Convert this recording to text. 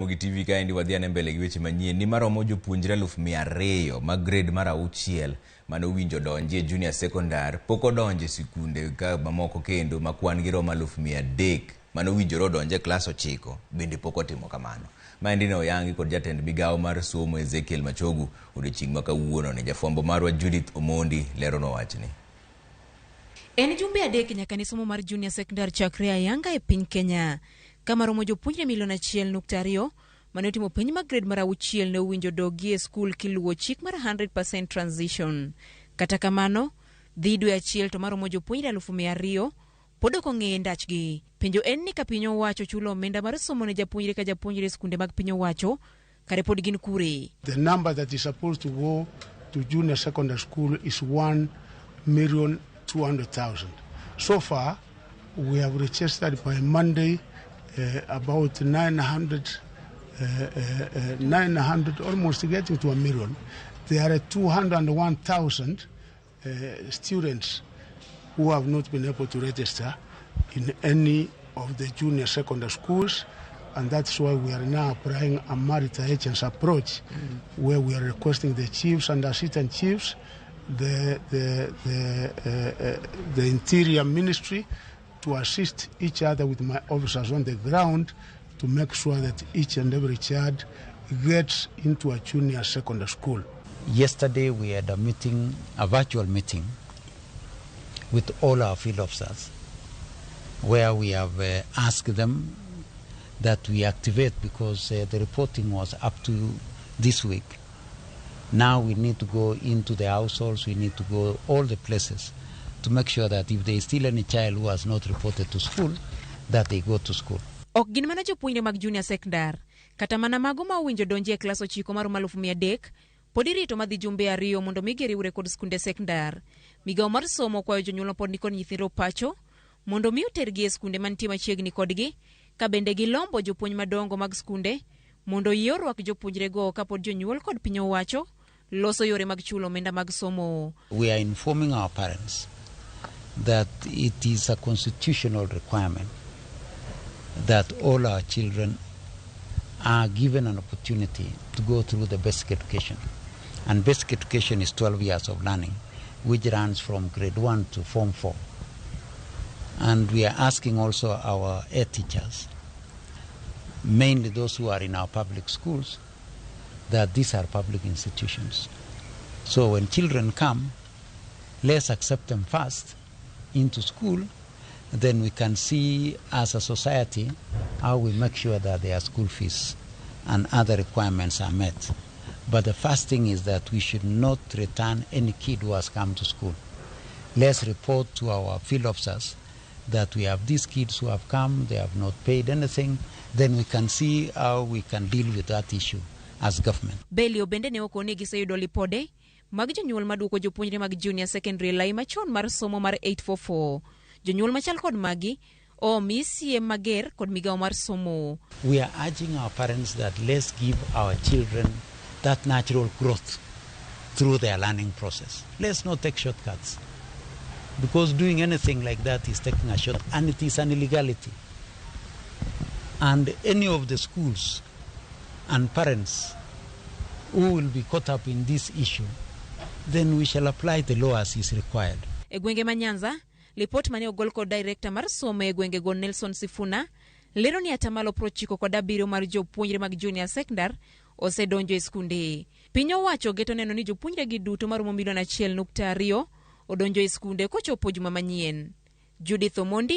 Ramogi TV kaendi wadhi ane mbele gi weche manyien ni maromo jopuonjre 200,000 mag grade mar 6 mane owinjo donji e junior secondary pok odonjo e sikunde ka mamoko, kendo ma kwan gi romo 300,000 mane owinjore odonj e klas 9 bende pok otimo kamano. Maendi ne oyangi kod jatend migawo mar somo Ezekiel Machogu odiochieng' ma kawuono ni. Jafwambo marwa Judith Omondi leronwa wachni. En jumbe 3 nyaka ne somo mar junior secondary chakre ayanga e piny Kenya. Kama romo jopuonjre milion 1.2 mane otimo penj mag grade mar 6 ne owinjo dogi e skul kiluwo chik mar 100% transition. Kata kamano, dhi dwe achiel to maromo jopuonjre 200,000 pod ok ong'e ndachgi. Penjo en ni ka piny owacho chulo omenda mar somo ne japuonjre ka japuonjre e skunde mag piny owacho, kare pod gin kure? The number that is supposed to go to junior secondary school is 1,200,000. So far, we have registered by Monday about 900, 900, almost getting to a million. There are 201,000 students who have not been able to register in any of the junior secondary schools, and that's why we are now applying a multi-agency approach, where we are requesting the chiefs and assistant chiefs, the Interior Ministry, to assist each other with my officers on the ground to make sure that each and every child gets into a junior secondary school. Yesterday we had a meeting, a virtual meeting, with all our field officers, where we have asked them that we activate, because the reporting was up to this week. Now we need to go into the households, we need to go all the places to make sure that if there is still any child who has not reported to school, that they go to school. Ok gin mana jopuonjre mag junior secondary, kata mana mago ma owinjo donji e klas 9 maromo 300,000 pod irito madhi jumbe 2 mondo mi giriwre kod skunde sekondar. Migawo mar somo kwayo jonyuol mapod nikod nyithindo pacho mondo mi otergi e skunde mantie machiegni kodgi, ka bende gilombo jopuonj madongo mag skunde mondo oyie orwak jopuonjrego kapod jonyuol kod piny owacho loso yore mag chulo omenda mag somo. We are informing our parents that it is a constitutional requirement that all our children are given an opportunity to go through the basic education. And basic education is 12 years of learning, which runs from grade 1 to form 4. And we are asking also our head teachers, mainly those who are in our public schools, that these are public institutions. So when children come, let's accept them first into school, then we can see as a society how we make sure that their school fees and other requirements are met. But the first thing is that we should not return any kid who has come to school. Let's report to our field officers that we have these kids who have come, they have not paid anything, then we can see how we can deal with that issue as government. Belio bende ne okoni giseyudo lipode mag jonyuol maduoko jopuonjre mag junior secondary lai machon mar somo mar 844. Jonyuol machal kod magi omi siem mager kod migawo mar somo. We are urging our parents that let's give our children that natural growth through their learning process. Let's not take shortcuts, because doing anything like that is taking a short, and it is an illegality. And any of the schools and parents who will be caught up in this issue, then we shall apply the law as is required. E gwenge ma Nyanza, lipot mane ogol kod director mar somo e gwengego Nelson Sifuna lero ni atamalo 97 mar jopuonjre mag junior secondary osedonjo e skunde. Piny owacho geto neno ni jopuonjre gi duto maromo milion 1.2 odonjo e skunde kochopo juma manyien. Judith Omondi.